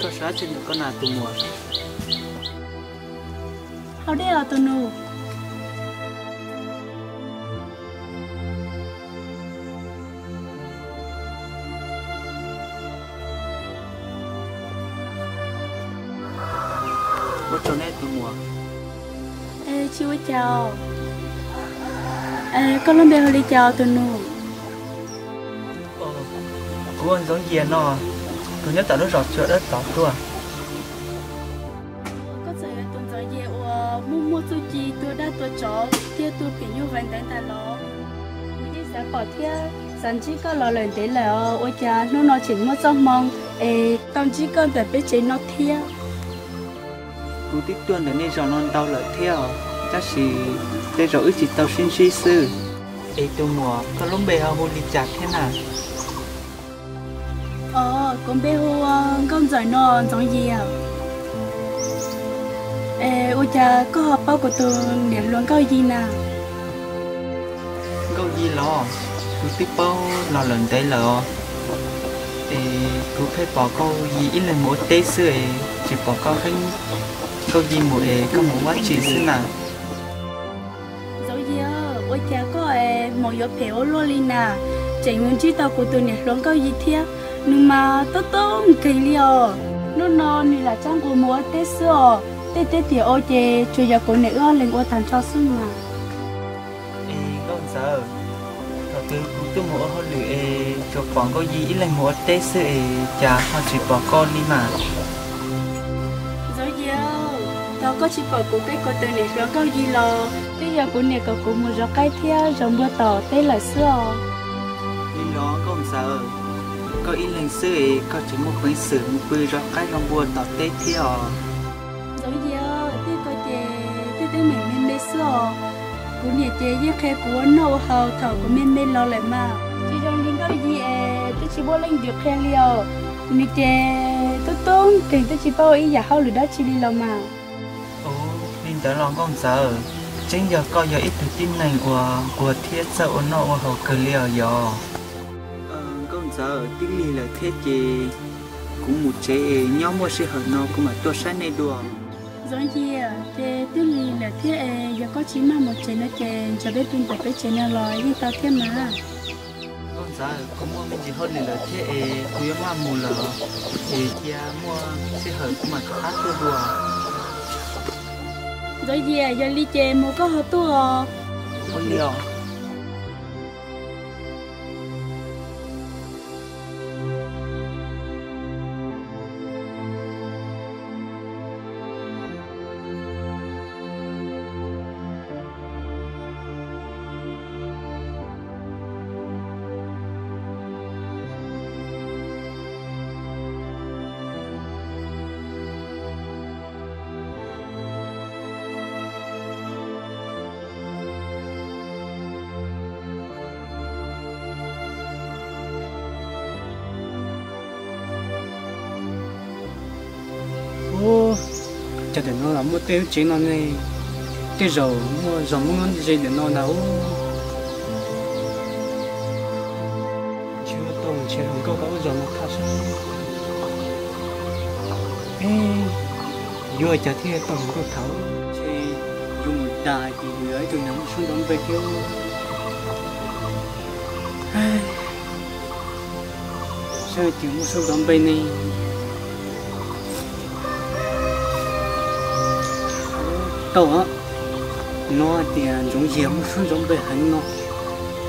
Koj xav tsi ntawm koj na tus muam? Haus dej os tus nus. Ua tsaug nej tus muam. Tsis ua cas. Koj lub npe hu li cas tus nus? Kuv ua Ntxoov Yias no, kuv nyob tom lub zos Tsua Dawb tod tuaj. Koj txawm yog tus Ntxoov Yias uas muaj muaj txuj ci tua dab tua tsov thiab tua phim nyuj vais ntawd ntag los? Kuv yeej xav pom thiab xav ntsib koj los lawm ntev lawm os, ua cas hnub no tseem muaj txoj hmoo es tau ntsib koj ntawm peb tsev no thiab? Kuv twb tuaj ntawm nej zos no ntau lawm thiab os, tab sis tej zaum wb tsis tau sib ntsib xwb. Es tus muam, koj lub npe ho hu li cas thiab na? Os, kuv npe hu Nkauj Ntxawm no Ntxoov Yias. Es ua cas koj ho paub kuv tus niam hluas Nkauj Yis na? Nkauj Yis los? Kuv twb paub los lawm ntev lawm os. Es kuv pheej pom Nkauj Yis ib leeg mus ua teb xwb es tsis pom koj heev. Nkauj Yis mus es koj mus ua dab tsi xwb na? Ntxoov Yias, ua cas koj es hmoov yuav phem ua luaj li na? Tseem mus ntsib tau kuv tus niam hluas Nkauj Yis thiab, nws mas tub tub nkeeg li os. Hnub no nws lam tsab nqus mus ua teb xwb os, tej teb tiam ua ces tsuas yog kuv niam wb ob leeg ua tag nrho xwb mas. Es Nkauj Ntxawm, thaum twg kuv tuaj mus ua hauj lwm es tsuas pom Nkauj Yis ib leeg mus ua teb xwb es cas ho tsis pom koj li mas? Ntxoov Yias, thaum koj tsis pom kuv peb kuv tus niam hluas Nkauj Yis los twb yog kuv niam kom kuv mus zov qaib thiab zov npua tom teb lawm xwb os. Li los Nkauj Ntxawm, koj ib leeg xwb es koj tseem muaj peev xwm mus pw zov qaib zov npua tom teb thiab os? Ntxoov Yias, tej ko ces tej teeb meem me me xwb os. Kuv niam ces yeej qhia kuv ua noj ua haus thaum kuv me me los lawm mas. Tsis zoo li Nkauj Yis es twb tsis muaj leej twg qhia li os. Nws ces tub tub nkeeg twb tsis paub ua ib yam hauj lwm dab tsi li los mas. Ua li ntawd los Nkauj Ntxawm, tseeb yog koj yog ib tug tib neeg uas nquag thiab txawj ua noj ua haus kawg li os yog? Nkauj Ntxawm, twb lig lawm thiab ces kuv mus tsev es nyob muaj sij hawm no kuv mam tuaj saib nej dua. Ntxoov Yias, ces twb lig lawm thiab es yog koj tsis maj mus tsev no ces ntshe peb pw ntawm peb tsev no los yeej tau thiab mas. Nkauj Ntxawm, kuv muaj me ntsis hauj lwm lawm thiab es kuv yuav maj mus lawm, es cia muaj sij hawm kuv mam rov qab tuaj dua. Ntxoov Yias, yog li ces mus koj ho tuaj os. Ua li os. Ub, cas ntawm no los muaj tej lub tsev no ne, tej zaum muaj zos Hmoob nyob ze ntawm no ntag ub. Ntshe yuav tau nrhiav hluas nkauj rau lub zos no tham seb, eb, yuav ua cas thiaj tau hluas nkauj tham. Ntshe yuav mus dag ces yus yog ib tug neeg muaj suab ntov npe thiab. Saib tias muaj suab ntov npe ne. Tau, no hais tias Ntxoov Yias muaj suab ntov npe heev no,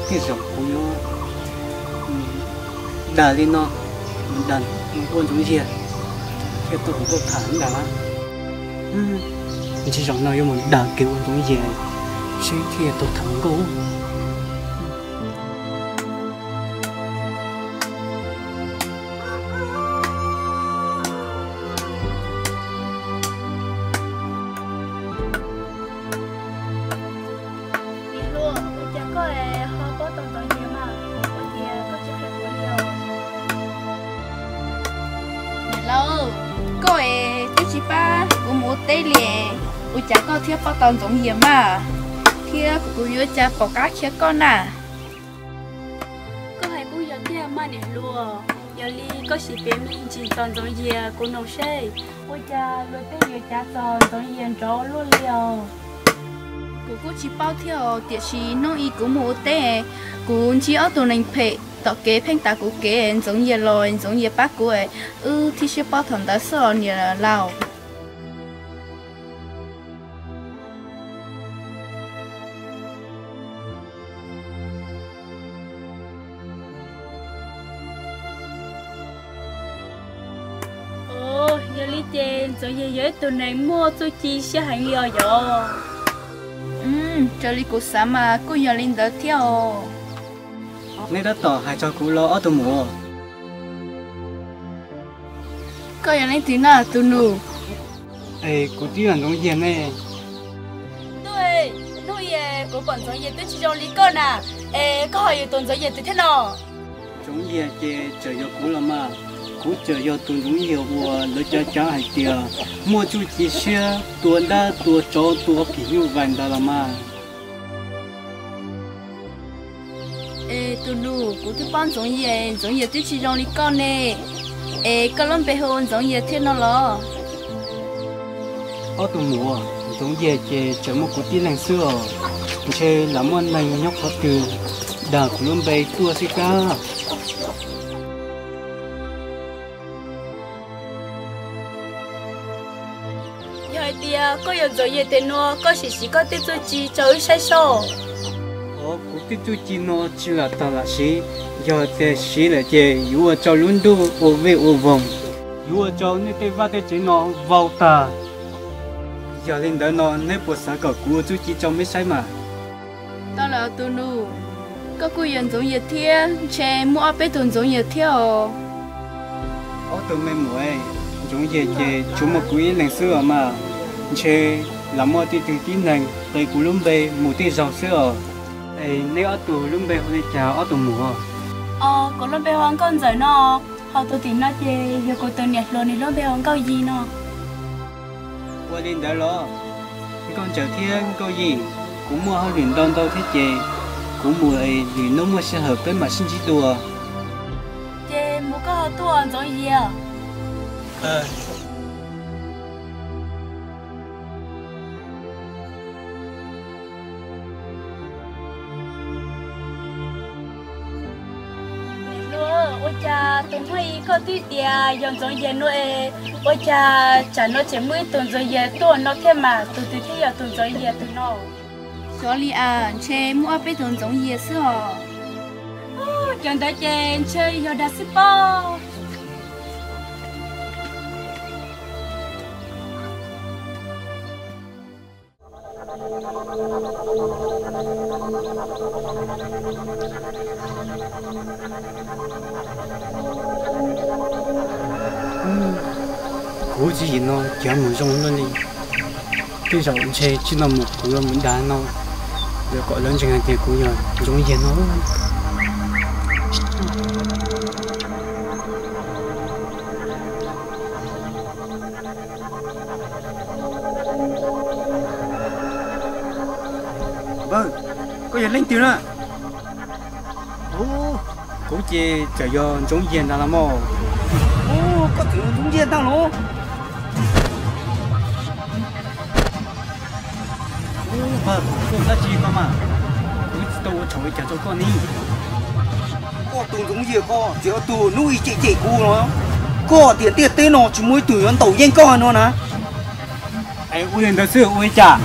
tej zaum kuv yuav dag li no, mus dag ua Ntxoov Yias thiaj tau hluas nkauj tham ntag. Ntshe zaum no yuav mus dag kiag ua Ntxoov Yias seb thiaj tau tham hluas nkauj. Niam hluas, ua cas koj ho paub tau Ntxoov Yias mas? Ua cas koj tsis qhia kuv li os? Niam laus, koj es twb tsis pab kuv mus ua teb li, ua cas koj thiaj paub tau Ntxoov Yias mas? Thiab kuv yuav ua cas pom qab qhia koj na? Koj hais kuj yog tiag mas niam hluas. Li koj sim piav me ntsis txog Ntxoov Yias kuv noog seb, ua cas luag tej yuav cav txog Ntxoov Yias nrov luaj li os? Kuv kuj tsis paub thiab os, tiam sis hnub ib kuv mus ua teb, kuv ntsib ob tug neeg phem tom kev pheej tav kuv kev, Ntxoov Yias los Ntxoov Yias pab kuv, wb thiaj sib paub thaum ntawd xwb os niam laus. Yog li ces Ntxoov Yias yog ib tug neeg muaj txuj ci siab heev li os yog? Raws li kuv xav mas kuj yog li ntawd thiab os. Nej tab tom hais txog kuv los ob tug muam? Koj yog leej twg na tus nus? Es kuv twb yog Ntxoov Yias ne. Ntuj, hnub ib kuv pom Ntxoov Yias twb tsis zoo li koj na, es koj ho yog tus Ntxoov Yias twg thiab no? Ntxoov Yias ces txawm yog kuv los mas, kuv txawm yog tus Ntxoov Yias uas lawv cov cav hais tias muaj txuj ci siab tua dab tua tsov tua phim nyuj vais ntawd los mas. Es tus nus, kuv twb paub Ntxoov Yias, Ntxoov Yias twb tsis zoo li koj ne. Es koj lub npe hu ua Ntxoov Yias thiab no los? Ob tug muam, Ntxoov Yias ces tseem muaj kuv tib leeg xwb os, ntshe lam muaj neeg nyob qhov twg dag kuv lub npe tuaj xwb kab. Yog hais tias koj yog Ntxoov Yias tes nua, koj sim siv koj tej txuj ci rau wb saib soj. Kuv tej txuj ci no tsis lam tag lam siv, yog tias siv lawm ces yuav ua rau lub ntuj ua vej ua voog, yuav ua rau nej tej vaj tej tsev no vau tag. Yog li ntawd no neb puas xav kom kuv ua txuj ci rau meb saib mas? Tau lawm tus nus, koj kuj yog Ntxoov Yias thiab, ntshe muaj ob peb tug Ntxoov Yias thiab os. Ob tug me muam, Ntxoov Yias ces tsuas muaj kuv ib leeg xwb os mas, ntshe lam muaj tej tug tib neeg qhia kuv lub npe mus tej zaug xwb os. Es neb ob tug lub npe hu li cas ob tug muam? Kuv lub npe hu ua Nkauj Ntxawm no, ho tus tim no ces yog kuv tus niam hluas, nws lub npe hu ua Nkauj Yig no. Ua li ntawd los, Nkauj Ntxawm thiab Nkauj Yig, kuv muaj hauj lwm ntau ntau thiab ces kuv mus es lwm hnub muaj sij hawm peb mam sib ntsib dua. Ces mus koj ho tuaj Ntxoov Yias. Ua cas tus hnub i koj twb tias yog Ntxoov Yias no es, ua cas tsam no tseem muaj ib tug Ntxoov Yias tuaj no thiab mas, tus twg thiaj yog tus Ntxoov Yias tus no? Xyov li as, ntshe muaj ob peb tug Ntxoov Yias xwb os. Cov ntawd ces ntshe yog dag xwb pob. Kuv tswv yim no cov mus zoo luaj li. Tej zaum ntshe tsis no mus kuv yuav mus dag no, yuav kom lawv ntseeg hais tias kuv yog Ntxoov Yias no. Npawg, koj yog leej twg na? Kuv ces txawm yog Ntxoov Yias ntag los mas. Koj txawm yog Ntxoov Yias ntag los? Npawg, koj ua dab tsi koj mas? Kuv tsis tau ua tshauv li cas rau koj ne. Koj tus Ntxoov Yias koj txawm yog tus hnub i cem cem kuv no. Koj tias ntiaj teb no tsis muaj ib tug yuav ntaus yeej koj no na. Es ua li ntawd xwb ua li cas?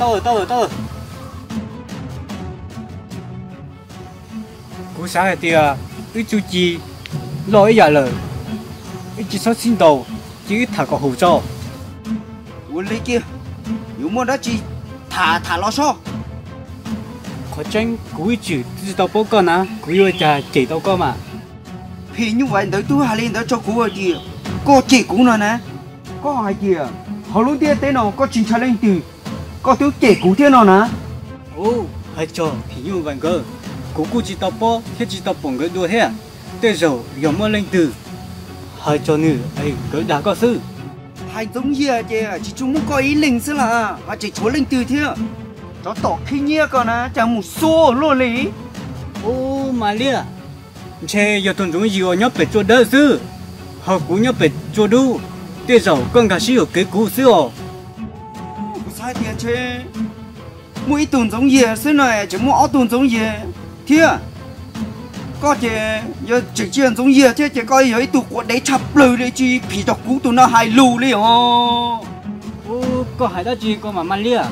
Tau, tau, tau. Kuv xav hais tias wb tsuj ci loj ib yam lawm, wb tsis txhob txhib ntaus, cia wb tham kom haum tso. Ua li kiag, yuav muaj dab tsi tham tham los sob. Qhov tseeb kuv ib txwm tsis tau paub koj na, kuv yuav ua cas cem tau koj mas. Phim nyuj vais ntawd twb hais li ntawd rau kuv hais tias koj cem kuv no na. Koj hais tias hauv lub ntiaj teb no koj tsis ntshai leej twg, koj twb cem kuv thiab no na. Ub, hais txog phim nyuj vais nkawd, kuv kuj tsis tau paub thiab tsis tau pom nkawd dua thiab. Tej zaum yog muaj leej twg hais txog nws es nkawd dag koj xwb. Hais Ntxoov Yias ces tsis tsuas muaj koj ib leeg xwb las, ho tseem tshuav leej twg thiab? Tsov tom khib nyiab ko na cas mus xub luaj li. Ub, Mas Liab, ntshe yog tus Ntxoov Yias uas nyob pem tsua dawb xwb, ho kuv nyob pem tsua dub, tej zaum koj nkag siab yuam kev kuv xwb os. Kuv xav tias ntshe muaj ib tug Ntxoov Yias xwb no, tseem muaj ob tug Ntxoov Yias thiab. Koj ces yog tseem tsis yog Ntxoov Yias thiab ces koj yog ib tug quav dev tshaj plaws li, tsis phim rau kuv tus no hais lus li os. Ub, koj hais dab tsi ko mas Mas Liab?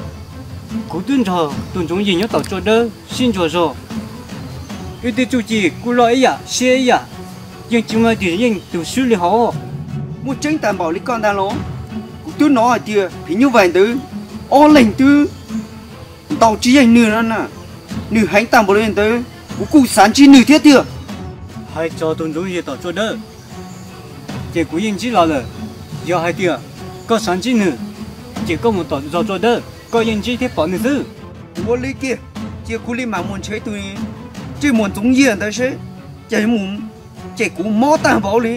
Kuv twb nrog tus Ntxoov Yias nyob tom tsua dawb sib ntsuas zog, wb tej txuj ci kuj loj ib yam siab ib yam, yeej tsis muaj leej twg yeej tus swb li hos. Muaj tseeb tas npaum li koj ntag los? Kuv twb hnov hais tias phim nyuj vais ntawd ob leeg twb ntaus tsis yeej nws no na. Nws heev tag npaum li ntawd kuv kuj xav ntsib nws thiab tiag. Hais txog tus Ntxoov Yias tom tsua dawb, ces kuv yeej ntsib los lawm. Yog hais tias koj xav ntsib nws, ces koj mus tom zos tsua dawb koj yeej ntsib thiab pom nws xwb. Ua li kiag, cia kuv li mam mus ntsib tus ntsej muag Ntxoov Yias ntawd seb, ces mus ces kuv mob tag npaum li.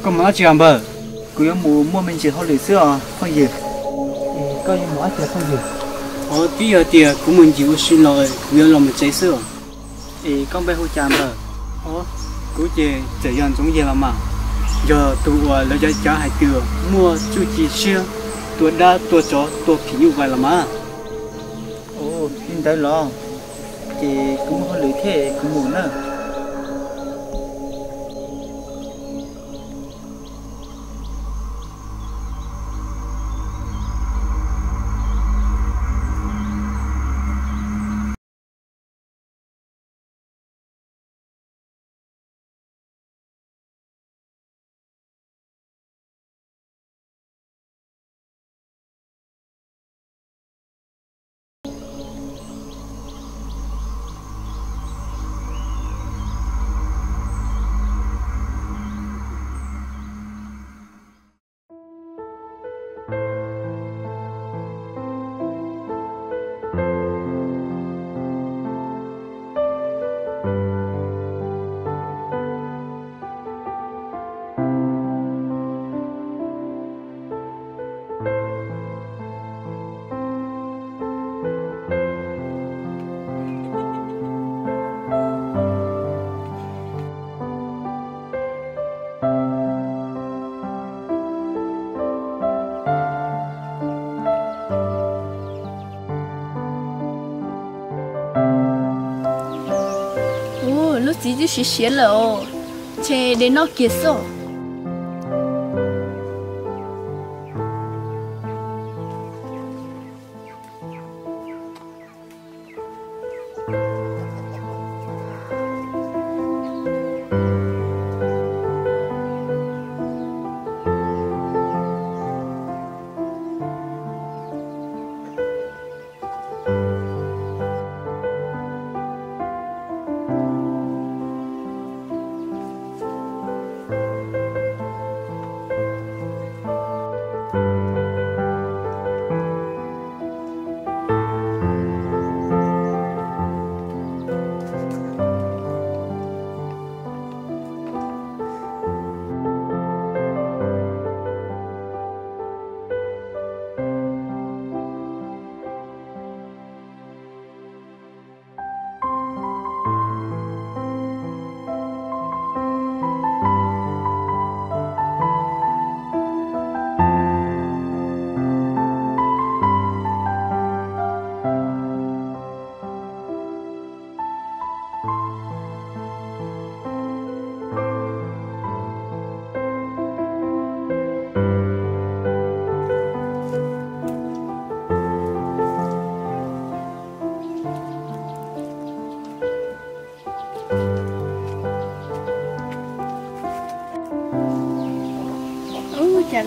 Koj mus dab tsi npawg? Kuv yuav mus muaj me ntsis hauj lwm xwb os phooj ywg. Koj yuav mus dab tsi phooj ywg? Os, twb yog tias kuv mus ncig ua si los kuv yuav los mus tsev xwb os. Es koj npe hu cas npawg? Os, kuv ces txawm yog Ntxoov Yias los mas, yog tus uas lawv cov cav hais tias muaj txuj ci siab tua dab tua tsov tua phim nyuj vais los mas. Ua li ntawd los, ces kuv muaj hauj lwm thiab kuv mus na. Ub, lub txiv twb siav siav lawm os, ntshe de noj kiag xwb.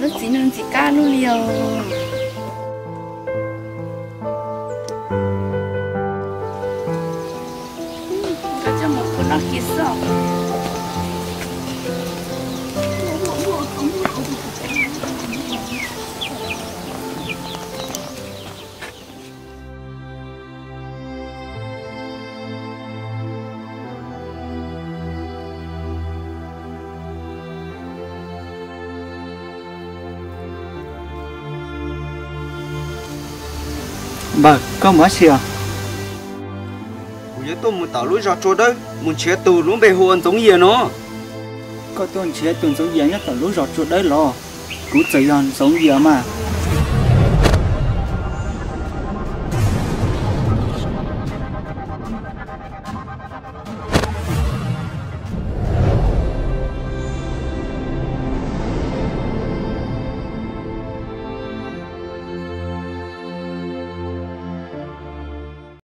Txiv neej ntxim qab lub li os. Coj mus kuv noj kiag xwb. Npawg, koj mus dab tsi os? Kuv yuav tuaj mus tom lub zos Tsua Dawb mus nrhiav tus lub npe hu ua Ntxoov Yias no. Koj tuaj nrhiav tus Ntxoov Yias nyob tom lub zos Tsua Dawb los? Kuv txawm yog Ntxoov Yias mas.